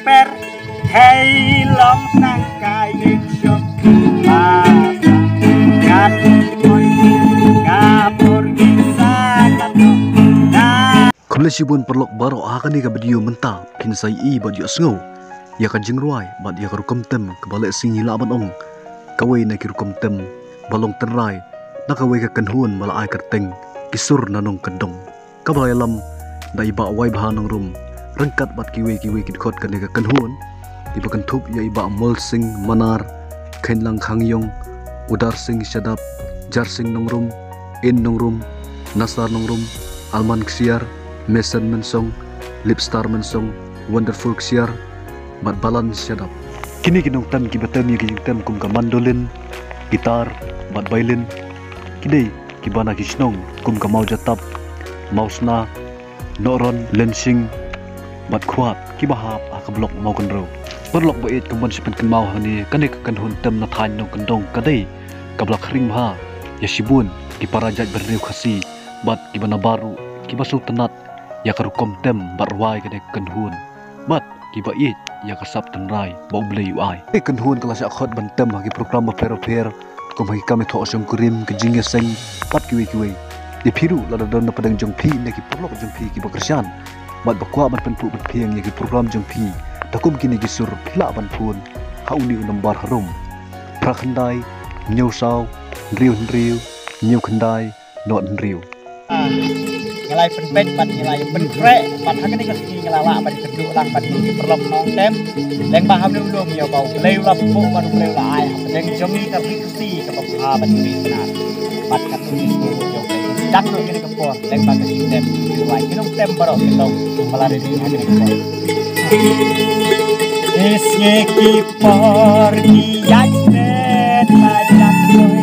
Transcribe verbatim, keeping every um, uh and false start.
Per hei long tang kai ing shop. Ba sa kat mon ka por ki sa kat na. Khublei shibun paralok baroh, ha kane ka video mynta phin sa ïohi bad ïohsngew ïa ka jingrwai bad ïa ka rukom tem kaba lehse ngi lah ban ong kawei na ki rukom tem ba long tynrai na kawei ka kynhun ba la ai kyrteng Ki Sur na Nongkyndong, kaba la ïalam da i Bah Waibha Nongrum ryngkat bad kiwei kiwei ki dkhot kane ka kynhun, kiba kynthup ïa i Bah Molsing Manar, Khenlang Khangiong, Udarsing Shadap, Jarsing Nongrum, In Nongrum, Nasar Nongrum, Alman Ksiar, Mason Mynsong, Lipstar Mynsong, Wonderful Ksiar bad Balan Shadap. Kine ki nongtem kiba tem ïa ki jingtem kum ka mandolin, gitar bad violin ki dei kiba na ki shnong kum ka Mawjatap, Mawsna, Nohron, Lenshing bad Khwat, kiba hap ha ka block Mawkynrew. Paralok ba ïeit, kumban sa pynkynmaw hangne, kane ka kynhun tem na thaiñ Nongkyndong ka dei kaba la khring bha ïa shibun ki para jaitbynriew Khasi bad kiba nabar ruh kiba sngewtynnat ïa ka rukom tem bad rwai kane ka kynhun bad kiba ïeit ïa ka sap tynrai ba U Blei u ai. Ka kynhun ka la shah khot ban tem ha ki program bapher bapher, kum ha ki kam ïathoh shongkurim, ka jingïaseng bad kiwei kiwei. Ïa phi ruh lada don na pdeng jong phi ne ki paralok jong phi kiba kyrshan bad ba kwah ban pynphuh pynphieng ïa ki program jong phi da kum kine ki sur, phi lah ban phone ha une u nambar harum: phra khyndai hynñiew saw hynriew hynriew hynñiew khyndai nod hynriew. Ngi la pynpeit bad ngi la pynkhreh bad ha kane ka sngi ngi la lah ban kynduh lang bad ngi ki paralok nongtem. Lyngba ha une u lum ïa ba U Blei u la pynphuh bad U Blei u la ai ha pdeng jong ngi ka ri Khasi kaba bha bad ngi ri Khasi. Bad katno ngi sngewthuh ïa U Blei. Dang noh kane ka por lyngba ka jingtem, ki rwai ki nongtem baroh ki long ba la ready ha kane ka por. Ki sngi ki por ki ïaid met ba jam doi.